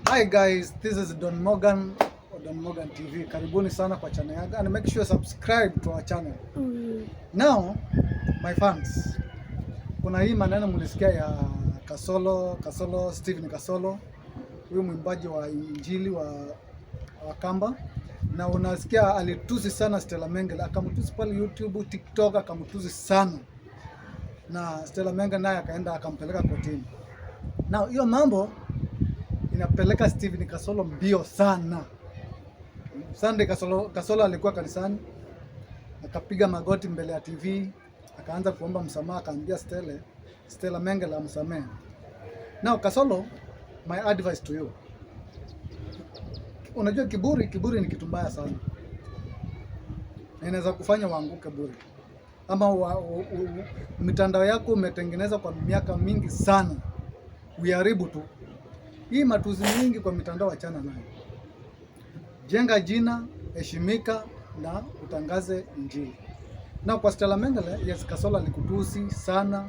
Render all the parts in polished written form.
Hi guys, this is Don Morgan wa Don Morgan TV. Karibuni sana kwa channel yangu and make sure subscribe to our channel. Now, my fans, kuna hii maneno mlisikia ya Kasolo, Kasolo, Steven Kasolo, huyu mwimbaji wa Injili wa Kamba, na unasikia alitusi sana Stella Mengele, akamtusi pale YouTube, TikTok, akamtusi sana, na Stella Mengele naye akaenda akampeleka kotini. Now hiyo mambo inapeleka Steven Kasolo mbio sana. Sunday Kasolo alikuwa kanisani akapiga magoti mbele ya TV akaanza kuomba msamaha, akaambia Stella Mengele amsamehe. Now Kasolo, my advice to you, unajua kiburi ni kitu mbaya sana, na inaweza kufanya uanguke bure ama mitandao yako umetengeneza kwa miaka mingi sana uiharibu tu. Hii matusi mingi kwa mitandao, achana nayo. Jenga jina, heshimika na utangaze Injili. Na kwa Stella Mengele, yes, Kasolo alikutusi sana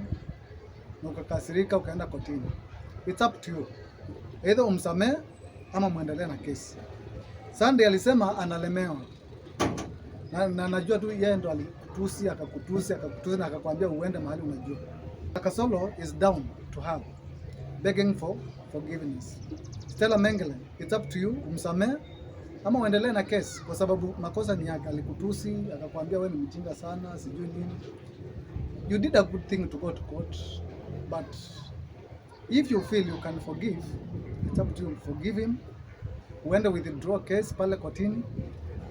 na ukakasirika ukaenda kotini. It's up to you. Either umsamee ama muendelee na kesi. Sunday alisema analemewa. Na najua tu yeye ndo alikutusi, akakutusi, akakutusi na akakwambia uende mahali unajua. Kasolo is down to her begging for forgiveness. Stella Mengele, it's up to you, umsamee ama uendelee na kesi, kwa sababu makosa ni yake. Alikutusi akakwambia wewe ni mjinga sana, sijui nini. You did a good thing to go to court, but if you feel you can forgive, it's up to you. Forgive him, uende withdraw case pale kotini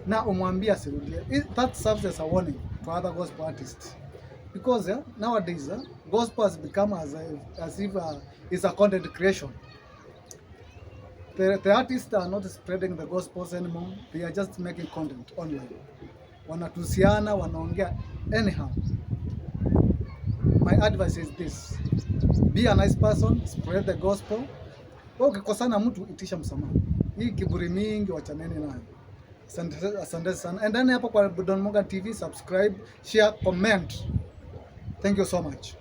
na umwambie asirudie. That serves as a warning to other gospel artists because, yeah, nowadays gospel has become as if it's a content creation. The artists are not spreading the gospels anymore. They are just making content online. Wanatusiana, wanaongea anyhow. My advice is this. Be a nice person, spread the gospel. Wewe ukikosana mtu itisha msamaha. Hii kiburi mingi wachaneni nayo. Asante, asante sana. And then hapo kwa Don Morgan TV, subscribe, share, comment. Thank you so much.